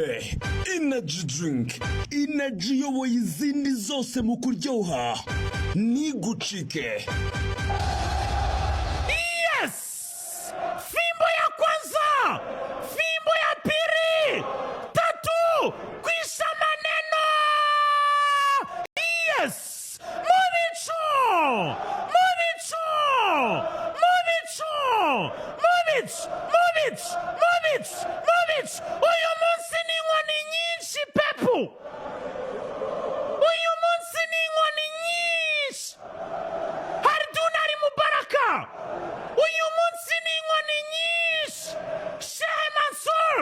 Bumbe Energy Drink, energy iyoboye izindi zose mu kuryoha, ntigucike. Yes! Fimbo ya kwanza, fimbo ya pili, tatu, kwisha maneno! Yes! Mu bicu! Mu bicu! Mu bicu! Mu bicu! Mu bicu! Mu bicu! Mu bicu! Uyu munsi ni inkoni nyinshi, Pepu! Uyu munsi ni inkoni nyinshi! Hardun ari Mubaraka! Uyu munsi ni inkoni nyinshi! Shehe Mansur!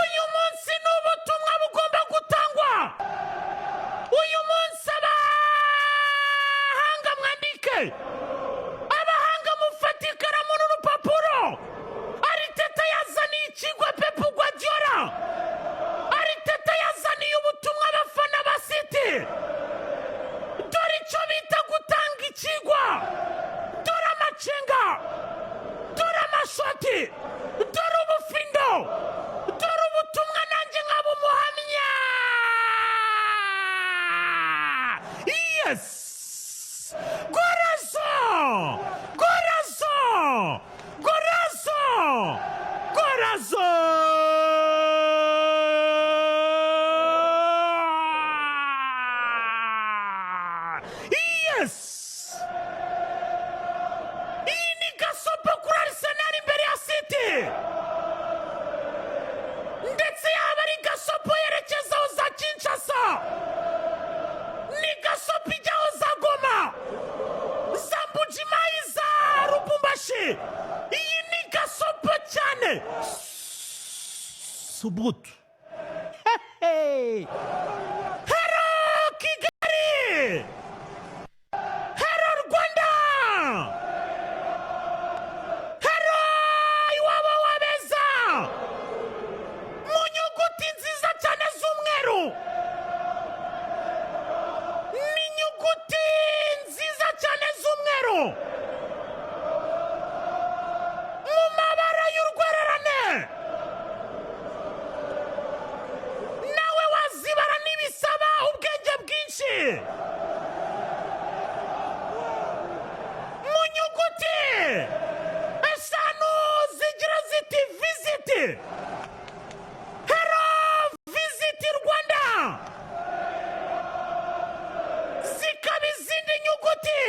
Uyu munsi ni ubutumwa bugomba gutangwa! Uyu munsi abahanga mwandike! Abahanga mufate ikaramu n'urupapuro! Arteta yazaniye ikigo Pepu Guardiola! Arteta yazaniye ubutumwa abafana ba City! Dore icyo bita gutanga ikigwa! Dore amacenga! Dore amashoti! Dore ubufindo! Dore ubutumwa, nanjye nkaba umuhamya! Yes! Golazo! Golazo! Golazo! Golazo! Yes! Iyi ni gasopo kuri Arsenal imbere ya City, ndetse yaba ari gasopo yerekezaho za Kinshasa, ni gasopo ijyaho za Goma, za Mbujimayi, za Lubumbashi. Iyi ni gasopo cyane. Subutu. Hey! Hello Kigali! Hello Rwanda! Hello iwabo wabeza! Mu nyuguti nziza cyane z'umweru! Ni inyuguti nziza cyane z'umweru! Mu mabara y'urwererane! Nawe wazibara, ntibisaba ubwenge bwinshi. Mu nyuguti eshanu zigira ziti "Visit". Hello, Visit Rwanda! Zikaba izindi nyuguti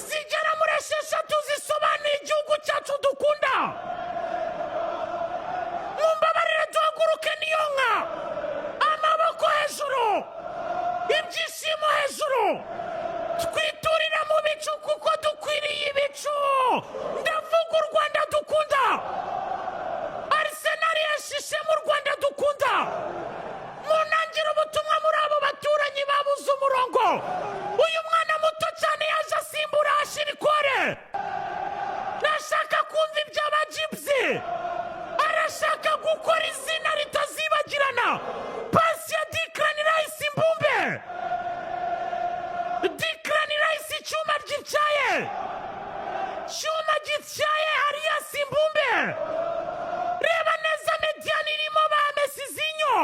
zigera muri esheshatu zisobanuye igihugu cyacu dukunda. Mumbabarire duhaguruke, niyo nka amaboko hejuru, ibyishimo hejuru, twiturira mu bicu kuko dukwiriye ibicu. Ndavuga u Rwanda dukunda. Arsenal yashishe mu Rwanda dukunda. Munangire ubutumwa muri abo baturanyi babuze umurongo. Uyu mwana muto cyane yaje asimbura Ashirikore, ntashaka kumva iby'aba gypsy, arashaka gukora izina ritazibagirana. Pasi ya Declan Rice, imbumbe Declan Rice, icyuma gityaye, cyuma gityaye, alias imbumbe. Reba neza médiane irimo ba Messizinho.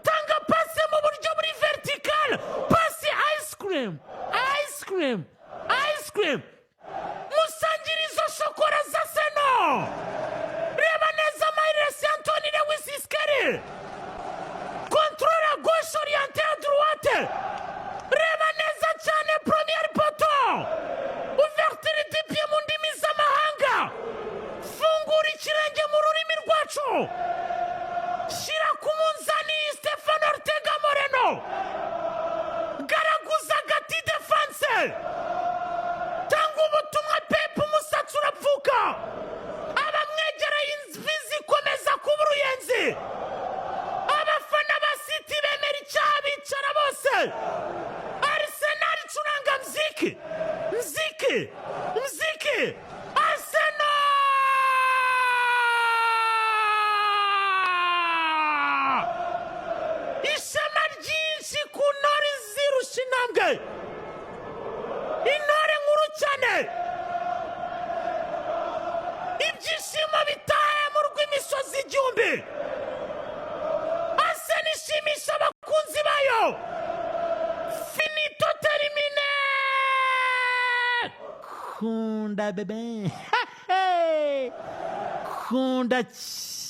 Tanga pase mu buryo buri vertical, pasi ice cream, ice cream, ice cream. Musangire izo shokora za seno. Reba neza Myles Antony Lewis Skelly, contrôle à gauche, orienté à droite. Reba neza cyane premier poteau, ouverture du pied mu ndimi z'amahanga, fungura ikirenge mu rurimi rwacu. Shyira ku munzani Stefano Ortega Moreno, garaguza agati défense, tanga ubutumwa. Pepu umusatsi urapfuka, abamwegereye imvi zikomeza kuba uruyenzi. Abafana ba City bemera icyaha, bicara bose. Arsenal icuranga mziki, mziki, mziki. Arsenal, ishema ryinshi ku ntore zirusha intambwe intore nkuru cyane. Ibyishimo bitahe mu rw'imisozi igihumbi. Kunda bebe. Kunda chi.